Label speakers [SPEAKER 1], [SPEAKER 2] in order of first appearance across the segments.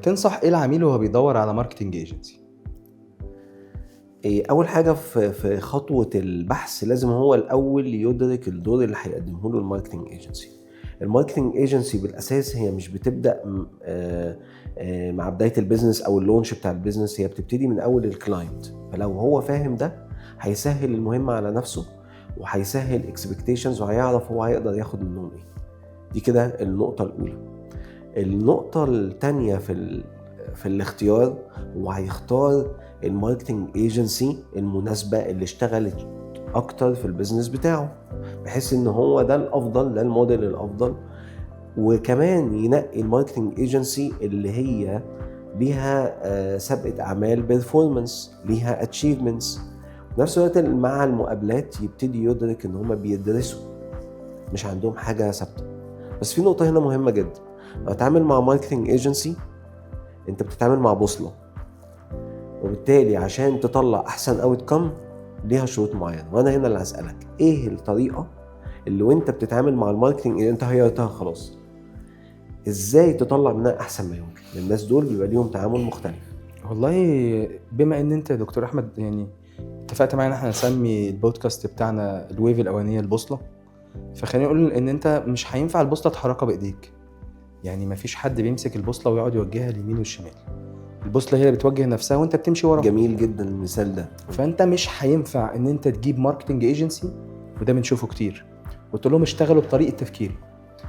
[SPEAKER 1] تنصح ايه العميل وهو بيدور على marketing agency؟
[SPEAKER 2] إيه، اول حاجة في خطوة البحث لازم هو الاول يدرك الدور اللي هيقدمه له ال marketing agency. ال marketing agency بالاساس هي مش بتبدا مع بداية ال business او ال launch بتاع ال business، هي بتبتدي من اول ال client. فلو هو فاهم ده هيسهل المهمة على نفسه وهيسهل expectations وهيعرف هو هيقدر ياخد منهم ايه. دي كده النقطة الاولى. النقطة الثانية في الاختيار، هو هيختار ال marketing agency المناسبة اللي اشتغلت اكتر في ال business بتاعه، بحيث ان هو ده الافضل، ده الموديل الافضل. وكمان ينقي ال marketing agency اللي هي ليها سابقه اعمال، performance، ليها achievements. في نفس الوقت مع المقابلات يبتدي يدرك ان هما بيدرسوا، مش عندهم حاجة ثابته. بس في نقطة هنا مهمة جدا، لو تتعامل مع marketing agency انت بتتعامل مع بوصله، وبالتالي عشان تطلع احسن outcome ليها شروط معينه. وانا هنا اللي هسالك، ايه الطريقة اللي وانت بتتعامل مع ال marketing اللي انت hire تها خلاص، ازاي تطلع منها احسن ما يمكن؟ الناس دول بيبقى ليهم تعامل مختلف.
[SPEAKER 1] والله بما ان انت يا دكتور احمد يعني اتفقت معايا ان احنا نسمي البودكاست بتاعنا ال wave الاولانية البوصله، فخلينا نقول ان انت مش هينفع البوصلة تحركها بايديك. يعني مفيش حد بيمسك البوصلة ويقعد يوجهها اليمين والشمال، البوصلة هي اللي بتوجه نفسها وانت بتمشي وراها.
[SPEAKER 2] جميل جدا المثال ده.
[SPEAKER 1] فانت مش هينفع ان انت تجيب marketing agency، وده بنشوفه كتير، وتقول لهم اشتغلوا بطريقة تفكيري،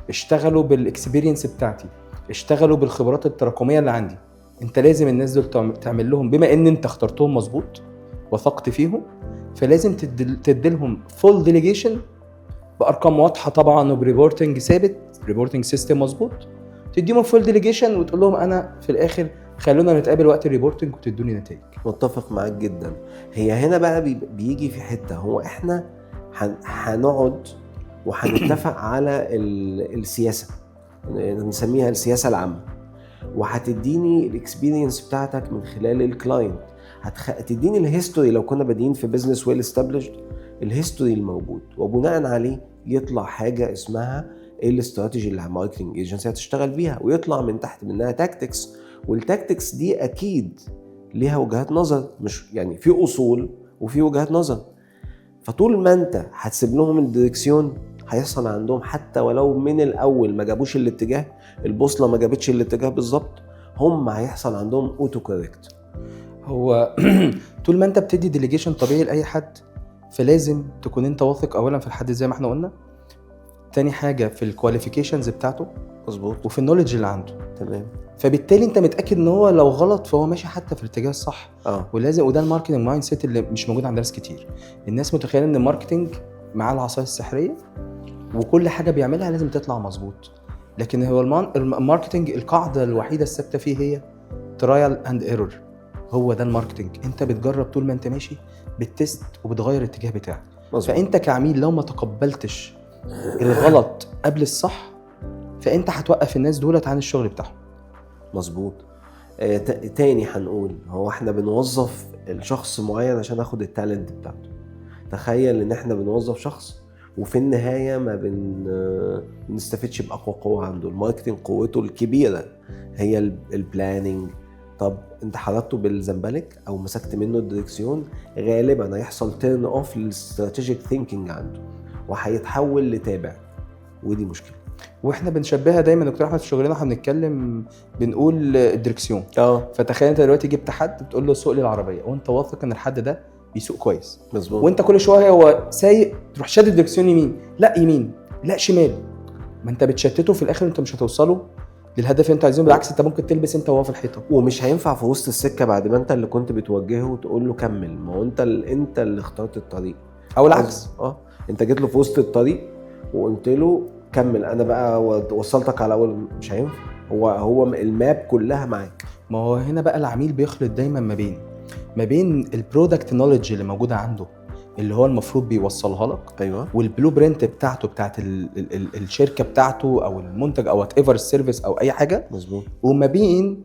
[SPEAKER 1] اشتغلوا بال experience بتاعتي، اشتغلوا بالخبرات التراكميه اللي عندي. انت لازم الناس دول تعمل لهم، بما ان انت اخترتهم مظبوط وثقت فيهم، فلازم تديلهم full delegation بارقام واضحة طبعا وب reporting ثابت، reporting system مظبوط. تديهم full delegation وتقول لهم انا في الاخر خلونا نتقابل وقت ال reporting وتدوني نتائج.
[SPEAKER 2] متفق معاك جدا. هي هنا بقى بيجي في حته، هو احنا هنقعد وهنتفق على السياسه، نسميها السياسة العامه، وهتديني ال experience بتاعتك من خلال ال client، هتديني ال history لو كنا بادئين في business well established، ال history الموجود، وبناء عليه يطلع حاجة اسمها ايه الاستراتيجي اللي ال marketing agency هتشتغل بيها، ويطلع من تحت منها tactics. وال tactics دي اكيد ليها وجهات نظر، مش يعني في اصول وفي وجهات نظر. فطول ما انت هتسيب لهم الدريكسيون هيحصل عندهم، حتى ولو من الاول ما جابوش الاتجاه، البوصلة ما جابتش الاتجاه بالظبط، هم هيحصل عندهم auto correct.
[SPEAKER 1] هو طول ما انت بتدي delegation طبيعي لاي حد، فلازم تكون انت واثق اولا في الحد زي ما احنا قلنا، تاني حاجة في ال qualifications بتاعته وفي ال knowledge اللي عنده. فبالتالي انت متاكد ان هو لو غلط فهو ماشي حتى في الاتجاه الصح. ولازم، وده ال marketing mindset اللي مش موجود عند ناس كتير. الناس متخيله ان ال marketing معاه العصاية السحريه وكل حاجة بيعملها لازم تطلع مظبوط، لكن هو ال marketing القاعدة الوحيدة الثابتة فيه هي trial and error. هو ده ال marketing، انت بتجرب طول ما انت ماشي، بت test وبتغير الاتجاه بتاعك. فانت كعميل لو ما تقبلتش الغلط قبل الصح فانت هتوقف الناس دولت عن الشغل بتاعهم.
[SPEAKER 2] مظبوط. تاني هنقول هو احنا بنوظف الشخص معين عشان اخد ال talent بتاعته. تخيل ان احنا بنوظف شخص وفي النهاية ما بنستفدش باقوى قوة عنده. ال marketing قوته الكبيرة هي ال planning. طب انت حركته بالزنبلك او مسكت منه الدريكسيون، غالبا هيحصل turn off لل strategic thinking عنده وهيتحول لتابع، ودي مشكله.
[SPEAKER 1] واحنا بنشبهها دايما دكتور احمد في شغلنا، احنا بنتكلم بنقول الدركسيون. فتخيل انت دلوقتي جبت حد بتقول له سوق لي العربيه، وانت واثق ان الحد ده بيسوق كويس. وانت كل شوية هو سايق تروح شادد الدركسيون يمين، لا يمين، لا شمال. ما انت بتشتته، في الاخر انت مش هتوصله للهدف اللي انت عايزينه، بالعكس انت ممكن تلبس انت وهو في الحيطه.
[SPEAKER 2] ومش هينفع في وسط السكة بعد ما انت اللي كنت بتوجهه تقول له كمل، ما هو انت اللي اخترت الطريق.
[SPEAKER 1] او العكس.
[SPEAKER 2] انت جيت له في وسط الطريق وقلت له كمل، انا بقى وصلتك على اول، مش هينفع، هو هو ال map كلها معاك.
[SPEAKER 1] ما هو هنا بقى العميل بيخلط دايما ما بين ال product knowledge اللي موجودة عنده اللي هو المفروض بيوصلها لك وال blueprint بتاعته بتاعت ال ال ال الشركة بتاعته او المنتج او whatever ال service او اي حاجه، وما بين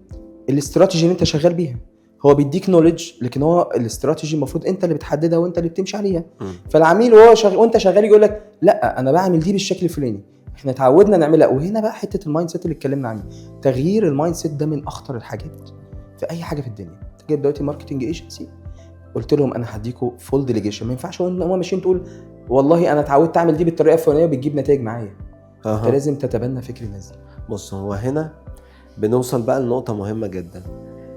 [SPEAKER 1] الاستراتيجي اللي انت شغال بيها. هو بيديك knowledge، لكن هو الاستراتيجي المفروض انت اللي بتحددها وانت اللي بتمشي عليها. فالعميل وهو شغال وانت شغال يقول لك لا انا بعمل دي بالشكل الفلاني، احنا اتعودنا نعملها. وهنا بقى حتة ال mindset اللي اتكلمنا عنها، تغيير ال mindset ده من اخطر الحاجات في اي حاجة في الدنيا. انت جايب دلوقتي marketing agency، قلت لهم انا هديكوا full delegation، ما ينفعش هم ماشيين تقول والله انا اتعودت اعمل دي بالطريقة الفلانية وبتجيب نتائج معايا. انت لازم تتبنى فكر الناس دي.
[SPEAKER 2] بص، هو هنا بنوصل بقى لنقطة مهمة جدا.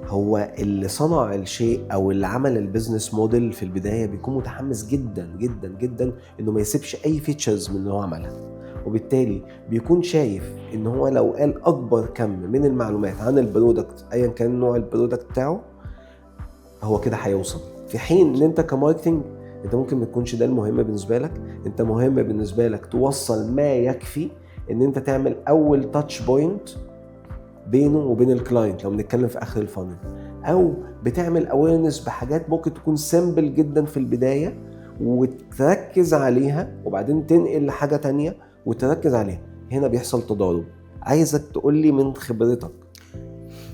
[SPEAKER 2] هو اللي صنع الشيء او اللي عمل ال business model في البداية بيكون متحمس جدا جدا جدا انه ما يسيبش اي features من اللي هو عملها، وبالتالي بيكون شايف ان هو لو قال اكبر كم من المعلومات عن ال product ايا كان نوع ال product بتاعه هو كده هيوصل. في حين ان انت ك marketing انت ممكن ما تكونش ده المهم بالنسبة لك. انت مهم بالنسبة لك توصل ما يكفي ان انت تعمل اول touch point بينه وبين ال client لو بنتكلم في اخر ال funnel، او بتعمل awareness بحاجات ممكن تكون simple جدا في البداية وتركز عليها، وبعدين تنقل لحاجة تانية وتركز عليها. هنا بيحصل تضارب. عايزك تقول لي من خبرتك.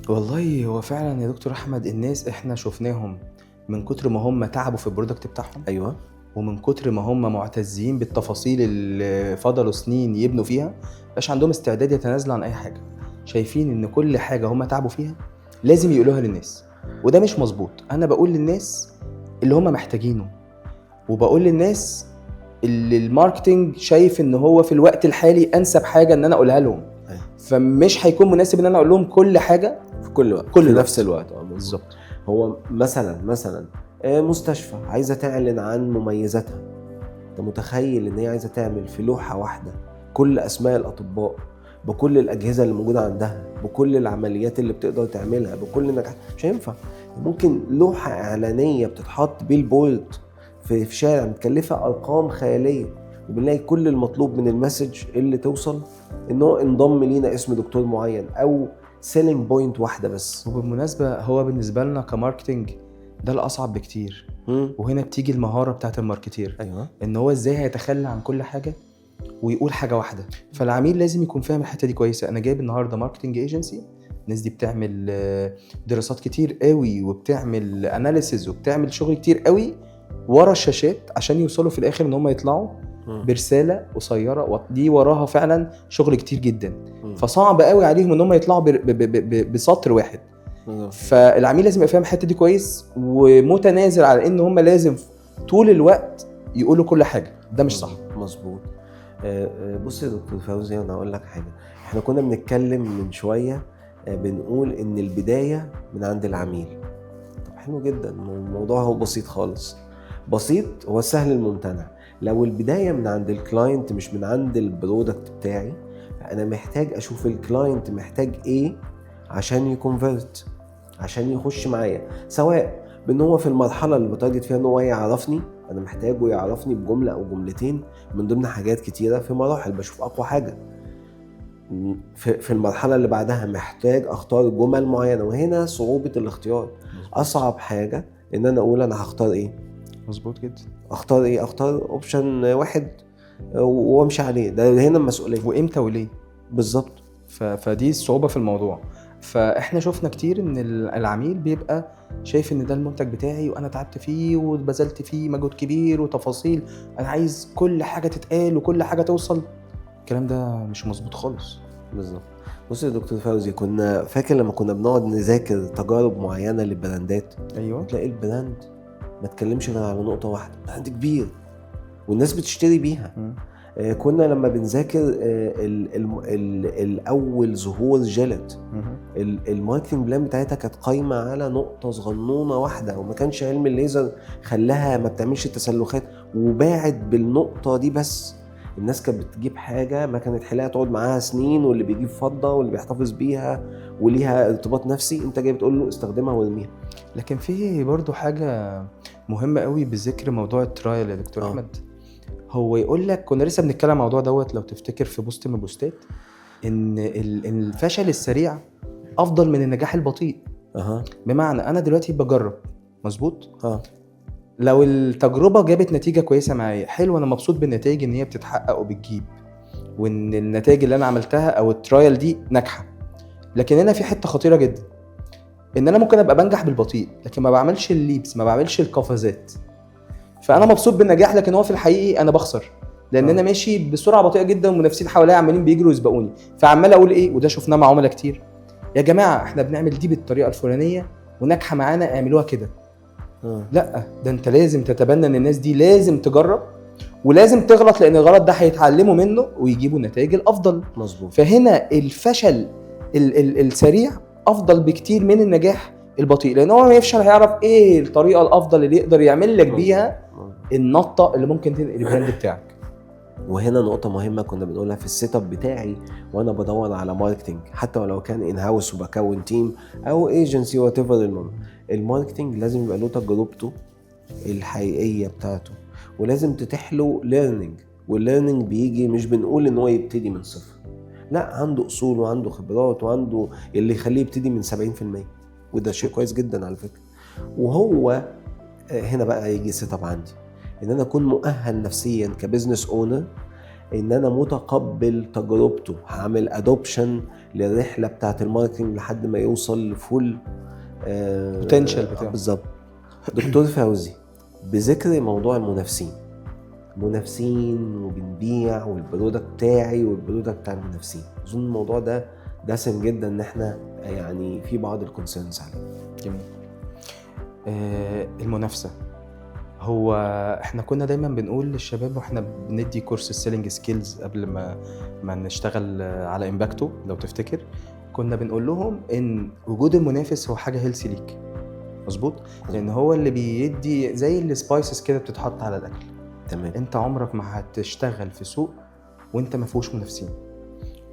[SPEAKER 1] والله هو فعلا يا دكتور احمد الناس احنا شفناهم من كتر ما هم تعبوا في ال product بتاعهم، ومن كتر ما هم معتزين بالتفاصيل اللي فضلوا سنين يبنوا فيها، مبقاش عندهم استعداد يتنازلوا عن اي حاجة. شايفين ان كل حاجة هم تعبوا فيها لازم يقولوها للناس، وده مش مظبوط. انا بقول للناس اللي هم محتاجينه، وبقول للناس اللي ال marketing شايف ان هو في الوقت الحالي انسب حاجة ان انا اقولها لهم. فمش هيكون مناسب ان انا اقول لهم كل حاجة
[SPEAKER 2] في كل وقت،
[SPEAKER 1] كل
[SPEAKER 2] في
[SPEAKER 1] وقت.
[SPEAKER 2] نفس الوقت.
[SPEAKER 1] بالظبط.
[SPEAKER 2] هو مثلا مستشفى عايزه تعلن عن مميزاتها، انت متخيل ان هي عايزه تعمل في لوحة واحدة كل اسماء الاطباء بكل الاجهزة اللي موجودة عندها بكل العمليات اللي بتقدر تعملها بكل النجاح؟ مش هينفع. ممكن لوحة اعلانية بتتحط billboard في شارع متكلفه ارقام خيالية، وبنلاقي كل المطلوب من ال message اللي توصل ان هو انضم لينا اسم دكتور معين او selling point واحدة بس.
[SPEAKER 1] وبالمناسبة هو بالنسبة لنا ك marketing ده الاصعب بكتير. وهنا بتيجي المهارة بتاعت ال marketer. ان هو ازاي هيتخلى عن كل حاجة ويقول حاجة واحدة. فالعميل لازم يكون فاهم الحتة دي كويسة. انا جايب النهارده marketing agency، الناس دي بتعمل دراسات كتير قوي وبتعمل analysis وبتعمل شغل كتير قوي ورا الشاشات عشان يوصلوا في الاخر ان هم يطلعوا برسالة قصيرة، ودي وراها فعلا شغل كتير جدا. فصعب قوي عليهم ان هم يطلعوا بسطر واحد. فالعميل لازم يبقى فاهم الحتة دي كويس ومتنازل على ان هم لازم طول الوقت يقولوا كل حاجة. ده مش صح.
[SPEAKER 2] مظبوط. بص يا دكتور فوزي، انا هقول لك حاجة. احنا كنا بنتكلم من شوية، بنقول ان البداية من عند العميل. طب حلو جدا، الموضوع هو بسيط خالص، بسيط هو سهل الممتنع. لو البداية من عند ال client مش من عند ال product بتاعي، انا محتاج اشوف ال client محتاج ايه عشان ي convert، عشان يخش معايا، سواء بان هو في المرحلة اللي ب target فيها ان هو يعرفني، انا محتاجه يعرفني بجملة او جملتين من ضمن حاجات كتيرة في مراحل بشوف اقوى حاجة. في المرحلة اللي بعدها محتاج اختار جمل معينة، وهنا صعوبة الاختيار. اصعب حاجة ان انا اقول انا هختار ايه.
[SPEAKER 1] مظبوط جدا.
[SPEAKER 2] اختار ايه؟ اختار option واحد وامشي عليه، ده هنا المسؤولية.
[SPEAKER 1] وامتى وليه؟
[SPEAKER 2] بالظبط.
[SPEAKER 1] فدي الصعوبة في الموضوع. فاحنا شفنا كتير ان العميل بيبقى شايف ان ده المنتج بتاعي وانا تعبت فيه وبذلت فيه مجهود كبير وتفاصيل، انا عايز كل حاجة تتقال وكل حاجة توصل. الكلام ده مش مظبوط خالص.
[SPEAKER 2] بالظبط. بص يا دكتور فوزي، كنا فاكر لما كنا بنقعد نذاكر تجارب معينة للبراندات، تلاقي ال brand ما تكلمش غير على نقطة واحدة، brand كبير والناس بتشتري بيها. كنا لما بنذاكر الاول ظهور جيلت، ال marketing plan بتاعتها كانت قايمة على نقطة صغنونه واحدة، وما كانش علم الليزر خلاها ما بتعملش تسلخات، وباعت بالنقطة دي بس. الناس كانت بتجيب حاجة ما كانت حلاقه تقعد معاها سنين، واللي بيجيب فضة واللي بيحتفظ بيها وليها ارتباط نفسي، انت جاي بتقول له استخدمها وارميها.
[SPEAKER 1] لكن في برضو حاجة مهمة قوي بذكر موضوع ال trial يا دكتور احمد. هو يقول لك كنا لسه بنتكلم عن الموضوع دوت لو تفتكر في post من البوستات، ان الفشل السريع افضل من النجاح البطيء. بمعنى انا دلوقتي بجرب، مظبوط؟ لو التجربة جابت نتيجة كويسة معايا، حلو، انا مبسوط بالنتائج ان هي بتتحقق وبتجيب، وان النتائج اللي انا عملتها او ال trial دي ناجحة. لكن هنا في حتة خطيرة جدا، ان انا ممكن ابقى بنجح بالبطيء لكن ما بعملش ال leaps، ما بعملش القفزات. فانا مبسوط بالنجاح لكن هو في الحقيقي انا بخسر. لان انا ماشي بسرعة بطيئه جدا والمنافسين حواليا عمالين بيجروا يسبقوني. فعمال اقول ايه، وده شفناه مع عملاء كتير، يا جماعة احنا بنعمل دي بالطريقة الفلانية وناجحة معانا، اعملوها كده. لا، ده انت لازم تتبنى ان الناس دي لازم تجرب ولازم تغلط، لان الغلط ده هيتعلموا منه ويجيبوا النتائج الافضل.
[SPEAKER 2] مظبوط.
[SPEAKER 1] فهنا الفشل السريع افضل بكتير من النجاح البطيء، لان هو ما يفشل هيعرف ايه الطريقة الافضل اللي يقدر يعمل لك بيها النطه اللي ممكن تنقل ال brand بتاعك.
[SPEAKER 2] وهنا نقطة مهمة كنا بنقولها في ال setup بتاعي وانا بدور على marketing، حتى ولو كان in-house وبكون team او agency whatever. المهم ال marketing لازم يبقى له تجربته الحقيقية بتاعته، ولازم تتيح له learning، وال learning بيجي مش بنقول ان هو يبتدي من صفر، لا، عنده اصول وعنده خبرات وعنده اللي يخليه يبتدي من 70%، وده شيء كويس جدا على فكرة. وهو هنا بقى يجي setup عندي ان انا اكون مؤهل نفسيا ك business owner، ان انا متقبل تجربته، هعمل adoption للرحلة بتاعت ال marketing لحد ما يوصل ل full
[SPEAKER 1] potential بتاعه.
[SPEAKER 2] بالظبط. دكتور فوزي، بذكر موضوع المنافسين، منافسين وبنبيع وال product بتاعي وال product بتاع المنافسين، اظن الموضوع ده دسم جدا ان احنا يعني في بعض ال concerns عليه.
[SPEAKER 1] جميل. المنافسة، هو احنا كنا دايما بنقول للشباب واحنا بندي course ال selling skills قبل ما نشتغل على امباكتو لو تفتكر، كنا بنقول لهم ان وجود المنافس هو حاجة healthy ليك. مظبوط، لان هو اللي بيدي زي ال spices كده بتتحط على الاكل. انت عمرك ما هتشتغل في سوق وانت ما فيهوش منافسين،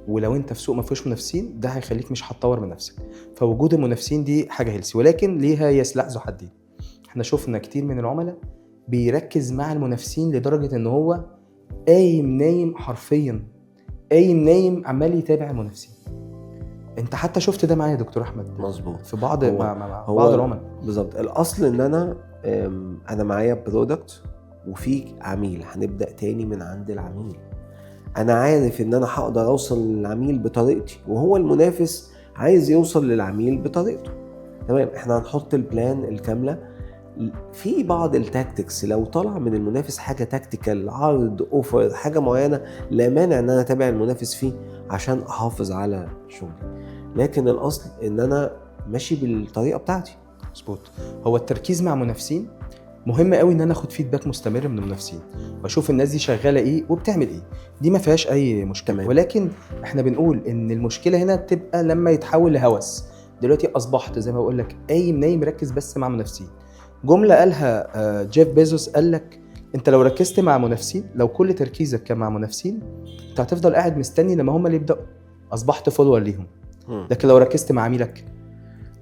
[SPEAKER 1] ولو انت في سوق ما فيهوش منافسين ده هيخليك مش هتطور من نفسك. فوجود المنافسين دي حاجة healthy، ولكن ليها هي سلاح ذو حدين. احنا شفنا كتير من العملاء بيركز مع المنافسين لدرجة ان هو قايم نايم، حرفيا قايم نايم عمال يتابع المنافسين. انت حتى شفت ده معايا يا دكتور احمد.
[SPEAKER 2] مظبوط.
[SPEAKER 1] في بعض مع بعض العملاء.
[SPEAKER 2] بالظبط. الاصل ان انا معايا product وفي عميل، هنبدا تاني من عند العميل. انا عارف ان انا هقدر اوصل للعميل بطريقتي، وهو المنافس عايز يوصل للعميل بطريقته. تمام، احنا هنحط ال plan الكاملة. في بعض ال tactics لو طلع من المنافس حاجة tactical، عرض، offer، حاجة معينة، لا مانع ان انا اتابع المنافس فيه عشان احافظ على شغلي، لكن الاصل ان انا ماشي بالطريقة بتاعتي.
[SPEAKER 1] مظبوط. هو التركيز مع منافسين مهم قوي، ان انا اخد feedback مستمر من المنافسين واشوف الناس دي شغالة ايه وبتعمل ايه، دي ما فيهاش اي مشكلة. ولكن احنا بنقول ان المشكلة هنا بتبقى لما يتحول لهوس. دلوقتي اصبحت زي ما بقول لك قايم نايم مركز بس مع منافسين. جملة قالها جيف بيزوس، قال لك انت لو ركزت مع منافسين، لو كل تركيزك كان مع منافسين، انت هتفضل قاعد مستني لما هم اللي يبداوا، اصبحت follower ليهم. لكن لو ركزت مع عميلك،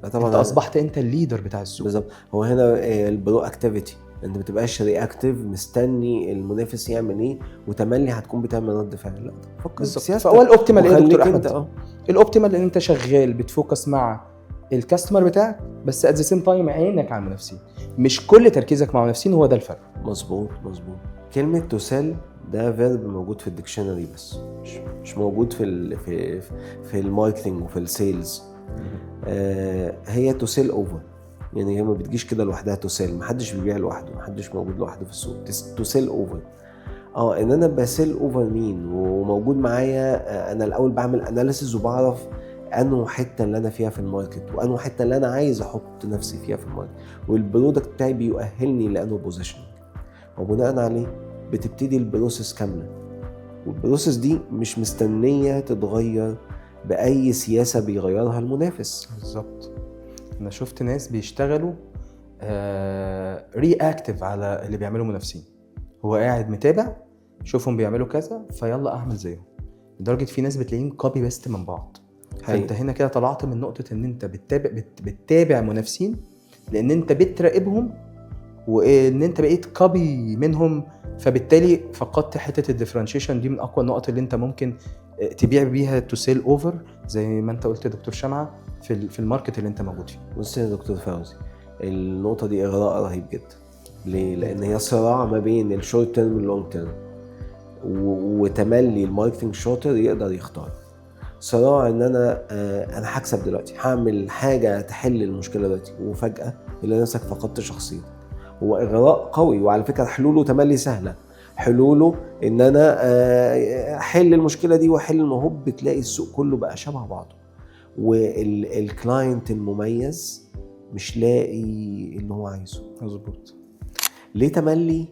[SPEAKER 2] لا طبعا،
[SPEAKER 1] انت اصبحت انت ال leader بتاع السوق.
[SPEAKER 2] بالظبط. هو هنا ال proactivity، انت ما تبقاش reactive مستني المنافس يعمل ايه وتملي هتكون بتعمل رد فعل، لا، فكر
[SPEAKER 1] بالظبط.
[SPEAKER 2] بسياستك.
[SPEAKER 1] فهو ال optimal ايه يا دكتور
[SPEAKER 2] وخليك
[SPEAKER 1] احمد؟
[SPEAKER 2] انت
[SPEAKER 1] ال optimal ان انت شغال بت focus مع ال customer بتاعك، بس at the same time عينك على المنافسين، مش كل تركيزك مع المنافسين، هو ده الفرق.
[SPEAKER 2] مظبوط. كلمة to sell ده verb موجود في ال dictionary، بس مش موجود في ال marketing وفي ال sales. هي to sell over، يعني هي ما بتجيش كده لوحدها to sell، محدش بيبيع لوحده، محدش موجود لوحده في السوق. to sell over، ان انا ب sell over مين وموجود معايا. انا الاول بعمل analysis وبعرف انه حتة اللي انا فيها في ال market، وانه حتة اللي انا عايز احط نفسي فيها في ال market، وال product بتاعي بيؤهلني لانه position، وبناء عليه بتبتدي ال process كاملة. وال process دي مش مستنيه تتغير باي سياسة بيغيرها المنافس.
[SPEAKER 1] بالظبط. انا شفت ناس بيشتغلوا reactive على اللي بيعملوا منافسين، هو قاعد متابع، شوفهم بيعملوا كذا فيلا اعمل زيهم، لدرجة في ناس بتلاقيهم copy paste من بعض. فانت هنا كده طلعت من نقطة ان انت بتتابع منافسين لان انت بتراقبهم، وان انت بقيت copy منهم، فبالتالي فقدت حتة ال differentiation. دي من اقوى النقط اللي انت ممكن تبيع بيها to sell over، زي ما انت قلت يا دكتور شمعة، في ال market اللي انت موجود فيه.
[SPEAKER 2] بص يا دكتور فوزي، النقطة دي اغراء رهيب جدا. ليه؟ لان هي صراع ما بين ال short term وال long term، وتملي ال marketing شاطر يقدر يختار. صراع ان انا هكسب دلوقتي، هعمل حاجة تحل المشكلة دلوقتي، وفجاة تلاقي نفسك فقدت شخصيتك. هو اغراء قوي، وعلى فكرة حلوله تملي سهلة. حلوله ان انا احل المشكلة دي واحل المهب. بتلاقي السوق كله بقى شبه بعضه، وال client المميز مش لاقي اللي هو عايزه.
[SPEAKER 1] مظبوط.
[SPEAKER 2] ليه تملي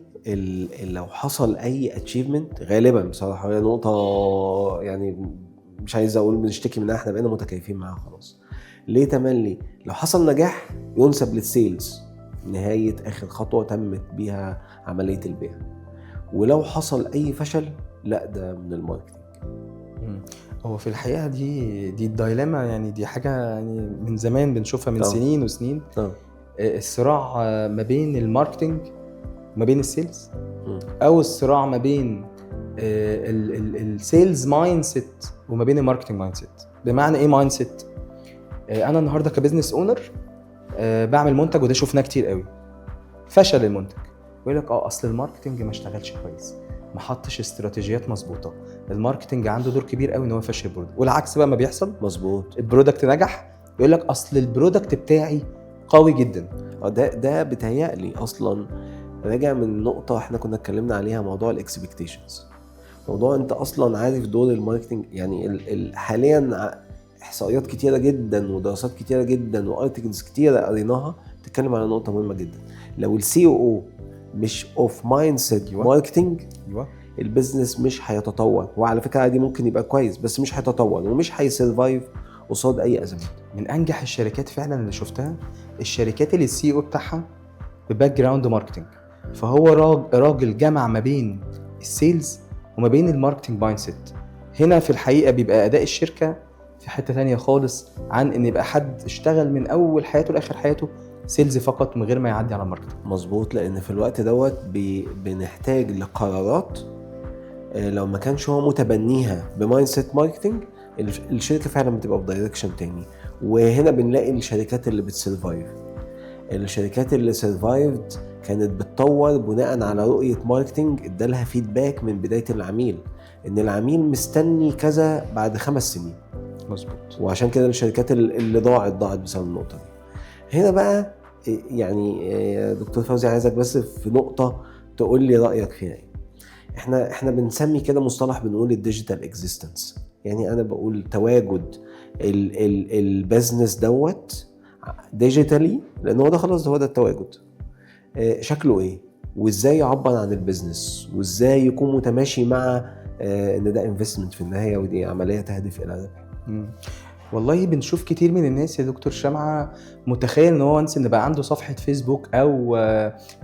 [SPEAKER 2] لو حصل اي achievement غالبا، بصراحة هي نقطة يعني مش عايز اقول بنشتكي منها، احنا بقينا متكيفين معاها خلاص. ليه تملي لو حصل نجاح ينسب لل sales، نهاية اخر خطوة تمت بيها عملية البيع، ولو حصل اي فشل لا ده من ال marketing.
[SPEAKER 1] هو في الحقيقة دي ال dilemma، يعني دي حاجة يعني من زمان بنشوفها من سنين وسنين. الصراع ما بين ال marketing وما بين ال sales، او الصراع ما بين ال sales mindset وما بين ال marketing mindset. بمعنى ايه mindset؟ انا النهارده ك business owner بعمل منتج، وده شفناه كتير قوي، فشل المنتج يقول لك اصل ال marketing ما اشتغلش كويس، ما حطش استراتيجيات مظبوطة، ال marketing عنده دور كبير قوي ان هو يفشل ال product. والعكس بقى ما بيحصل. ال product نجح يقول لك اصل ال product بتاعي قوي جدا.
[SPEAKER 2] ده بيتهيألي اصلا راجع من نقطة احنا كنا اتكلمنا عليها، موضوع ال expectations، موضوع انت اصلا عارف دور ال marketing. يعني حاليا احصائيات كتيرة جدا ودراسات كتيرة جدا و articles كتيرة قريناها بتتكلم على نقطة مهمة جدا. لو ال CEO مش of mindset marketing، ال business مش هيتطور. وعلى فكرة عادي ممكن يبقى كويس بس مش هيتطور ومش هي survive قصاد اي ازمات.
[SPEAKER 1] من انجح الشركات فعلا اللي شفتها الشركات اللي ال CEO بتاعها ب background marketing، فهو راجل جمع ما بين ال sales وما بين ال marketing mindset. هنا في الحقيقة بيبقى اداء الشركة في حتة تانية خالص عن ان يبقى حد اشتغل من اول حياته لاخر حياته sales فقط من غير ما يعدي على ال marketing.
[SPEAKER 2] مظبوط، لان في الوقت دوت بنحتاج لقرارات لو ما كانش هو متبنيها ب mindset marketing الشركة فعلا بتبقى في direction تاني. وهنا بنلاقي الشركات اللي بت survive، الشركات اللي survived كانت بتطور بناء على رؤية marketing ادالها feedback من بداية العميل ان العميل مستني كذا بعد 5 سنين. وعشان كده الشركات اللي ضاعت بسبب النقطة دي. هنا بقى يعني دكتور فوزي عايزك بس في نقطة تقول لي رايك فيها ايه. احنا بنسمي كده مصطلح، بنقول ال digital existence. يعني انا بقول تواجد ال business دوت digitally، لان هو ده خلاص هو ده التواجد. شكله ايه وازاي يعبر عن ال business وازاي يكون متماشي مع ان ده investment في النهاية ودي عملية تهدف الى ربح.
[SPEAKER 1] والله بنشوف كتير من الناس يا دكتور شمعة متخيل ان هو once ان بقى عنده صفحة فيسبوك او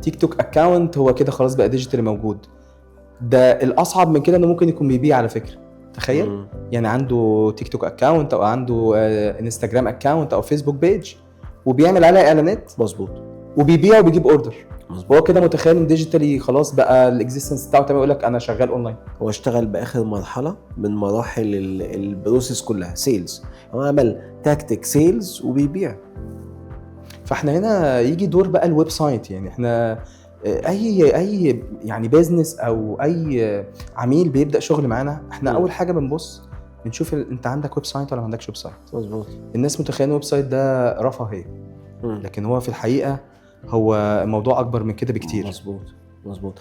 [SPEAKER 1] تيك توك account هو كده خلاص بقى digital موجود. ده الاصعب من كده انه ممكن يكون بيبيع على فكرة، تخيل. يعني عنده تيك توك account او عنده انستجرام account او فيسبوك page وبيعمل عليها اعلانات. وبيبيع وبيجيب order. هو كده متخيل ان digitally خلاص بقى ال existence بتاعه تمام، يقول لك انا شغال اونلاين.
[SPEAKER 2] هو اشتغل باخر مرحلة من مراحل ال process كلها sales، هو عمل tactic sales وبيبيع.
[SPEAKER 1] فاحنا هنا يجي دور بقى ال website. يعني احنا اي يعني business او اي عميل بيبدا شغل معانا، احنا اول حاجة بنبص بنشوف انت عندك website ولا ما عندكش website. الناس متخيله ال website ده رفاهية، لكن هو في الحقيقة هو الموضوع اكبر من كده بكتير.
[SPEAKER 2] مظبوط.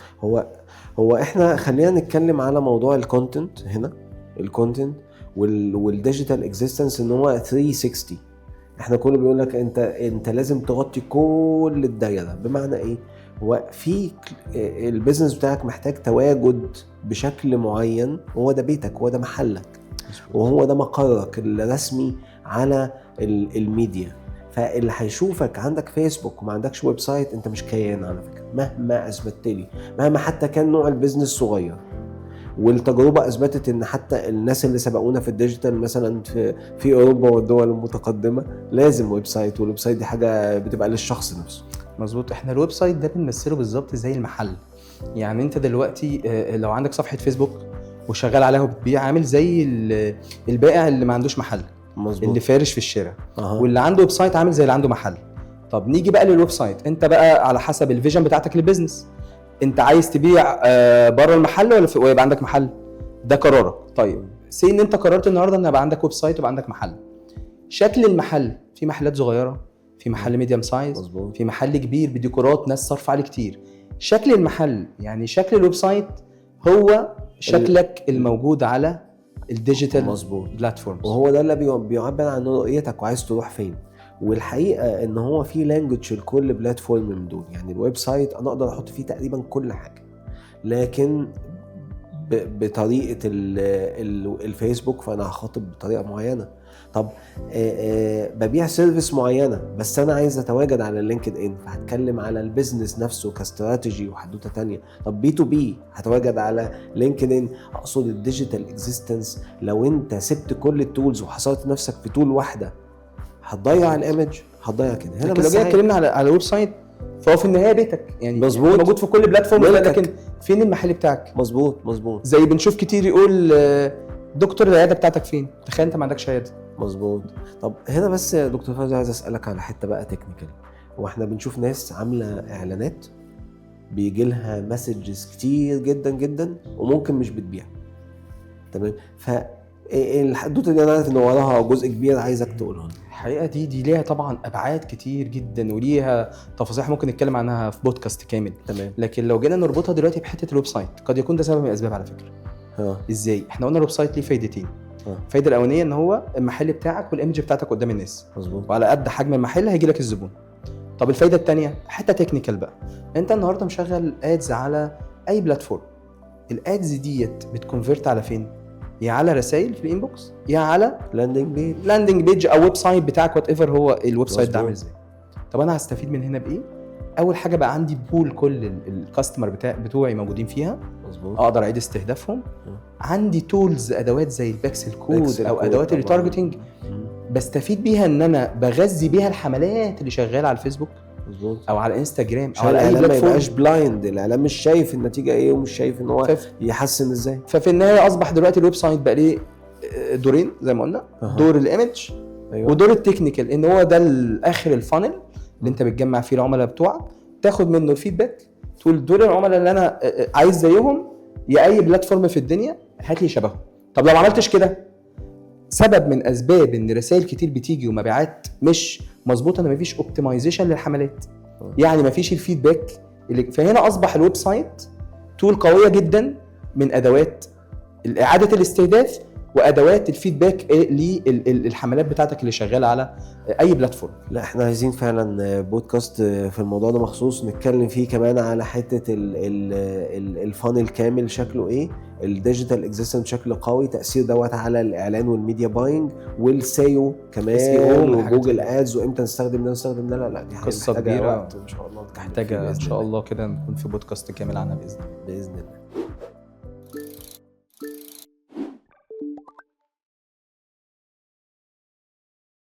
[SPEAKER 2] هو احنا خلينا نتكلم على موضوع ال content هنا، ال content وال digital existence ان هو 360. احنا كله بيقول لك انت لازم تغطي كل الدايرة. بمعنى ايه؟ هو في ال business بتاعك محتاج تواجد بشكل معين، وهو ده بيتك، وهو ده محلك، وهو ده مقرك الرسمي على الميديا. فاللي هيشوفك عندك فيسبوك وما عندكش website، انت مش كيان على فكرة، مهما اثبتت لي، مهما حتى كان نوع ال business صغير. والتجربة اثبتت ان حتى الناس اللي سبقونا في ال digital مثلا في اوروبا والدول المتقدمة لازم website، وال website دي حاجة بتبقى للشخص نفسه.
[SPEAKER 1] مظبوط. احنا ال website ده بنمثله بالظبط زي المحل. يعني انت دلوقتي لو عندك صفحة فيسبوك وشغال عليها وبتبيع، عامل زي البائع اللي ما عندوش محل. اللي فارش في الشارع. واللي عنده website عامل زي اللي عنده محل. طب نيجي بقى لل website، انت بقى على حسب ال vision بتاعتك لل business، انت عايز تبيع بره المحل ولا ويبقى عندك محل؟ ده قرارك. طيب say ان انت قررت النهارده ان يبقى عندك website ويبقى عندك محل. شكل المحل، في محلات صغيرة، في محل medium size، في محل كبير بديكورات ناس صرف عليه كتير. شكل المحل يعني شكل ال website هو شكلك الموجود على ال digital
[SPEAKER 2] مظبوط
[SPEAKER 1] platforms.
[SPEAKER 2] وهو ده اللي بيعبر عن رؤيتك وعايز تروح فين. والحقيقة ان هو في language لكل platform من دول. يعني ال website انا اقدر احط فيه تقريبا كل حاجة، لكن بطريقة الفيسبوك فانا هخاطب بطريقة معينة. طب ببيع service معينة بس انا عايز اتواجد على ال LinkedIn، فهتكلم على ال business نفسه كاستراتيجي وحدوته تانية. طب B2B هتواجد على LinkedIn. اقصد ال digital existence، لو انت سبت كل ال tools وحصرت نفسك في tool واحدة هتضيع ال image، هتضيع كده. هنا
[SPEAKER 1] لكن لو
[SPEAKER 2] بس
[SPEAKER 1] جينا اتكلمنا على ال website فهو في النهاية بيتك، يعني
[SPEAKER 2] مظبوط.
[SPEAKER 1] موجود في كل platform،
[SPEAKER 2] ملكك.
[SPEAKER 1] لكن فين المحل بتاعك؟
[SPEAKER 2] مظبوط مظبوط
[SPEAKER 1] زي بنشوف كتير يقول دكتور العيادة بتاعتك فين؟ تخيل انت ما عندكش عيادة.
[SPEAKER 2] مظبوط. طب هنا بس يا دكتور فوزي عايز اسالك على حتة بقى technical. واحنا بنشوف ناس عامله اعلانات بيجي لها messages كتير جدا جدا وممكن مش بتبيع، تمام؟ ف الحدوتة دي انا عارف ان وراها جزء كبير عايزك تقوله لنا.
[SPEAKER 1] الحقيقة دي ليها طبعا ابعاد كتير جدا وليها تفاصيل ممكن نتكلم عنها في بودكاست كامل.
[SPEAKER 2] تمام.
[SPEAKER 1] لكن لو جينا نربطها دلوقتي بحته ال website، قد يكون ده سبب من الاسباب على فكرة. ازاي؟ احنا قلنا ال website ليه فايدتين. الفايدة الاولانية ان هو المحل بتاعك وال image بتاعتك قدام الناس،
[SPEAKER 2] مظبوط،
[SPEAKER 1] وعلى قد حجم المحل هيجي لك الزبون. طب الفايدة الثانية حتة technical بقى، انت النهارده مشغل ads على اي platform، ال ads ديت بت convert على فين؟ يا على رسائل في ال inbox، يا على
[SPEAKER 2] landing page،
[SPEAKER 1] landing page او website بتاعك، whatever هو ال website ده عامل
[SPEAKER 2] مظبوط.
[SPEAKER 1] ازاي. طب انا هستفيد من هنا بايه؟ اول حاجة بقى عندي pool كل ال customer بتوعي موجودين فيها،
[SPEAKER 2] مظبوط،
[SPEAKER 1] اقدر اعيد استهدافهم. عندي tools، ادوات زي ال pixel code
[SPEAKER 2] pixel
[SPEAKER 1] او
[SPEAKER 2] كود
[SPEAKER 1] ادوات
[SPEAKER 2] طبعاً.
[SPEAKER 1] ال retargeting بستفيد بيها ان انا بغذي بيها الحملات اللي شغالة على الفيسبوك
[SPEAKER 2] مظبوط،
[SPEAKER 1] او على انستجرام او
[SPEAKER 2] عشان
[SPEAKER 1] على اي
[SPEAKER 2] الاعلام ما
[SPEAKER 1] platform.
[SPEAKER 2] يبقاش blind، الاعلام مش شايف النتيجة ايه ومش شايف ان هو يحسن ازاي.
[SPEAKER 1] ففي النهاية اصبح دلوقتي ال website بقى ليه دورين زي ما قلنا، دور ال image ودور ال technical، ان هو ده الاخر ال funnel اللي انت بتجمع فيه العملاء بتوعك، تاخد منه ال feedback، تقول دول العملاء اللي انا عايز زيهم، يا اي platform في الدنيا هات لي شبههم. طب لو ما عملتش كده، سبب من اسباب ان رسائل كتير بتيجي ومبيعات مش مظبوطة ان مفيش optimization للحملات، يعني مفيش ال feedback اللي فهنا اصبح ال website tool قوية جدا من ادوات اعاده الاستهداف وادوات ال feedback للحملات بتاعتك اللي شغالة على اي platform.
[SPEAKER 2] لا احنا عايزين فعلا بودكاست في الموضوع ده مخصوص نتكلم فيه كمان على حتة ال funnel كامل شكله ايه، ال digital existence بشكل قوي، تاثير دوت على الاعلان وال media buying وال SEO كمان
[SPEAKER 1] SEO والحاجات
[SPEAKER 2] و Google
[SPEAKER 1] دي.
[SPEAKER 2] Ads، وامتى نستخدم ده ونستخدم ده. لا لا دي حاجة
[SPEAKER 1] قصة
[SPEAKER 2] محتاجة
[SPEAKER 1] كبيرة.
[SPEAKER 2] وقت ان شاء الله نتكلم فيه
[SPEAKER 1] محتاجه ان
[SPEAKER 2] بإذن
[SPEAKER 1] شاء
[SPEAKER 2] الله.
[SPEAKER 1] الله كده نكون في بودكاست كامل عنها باذن الله.
[SPEAKER 2] باذن الله.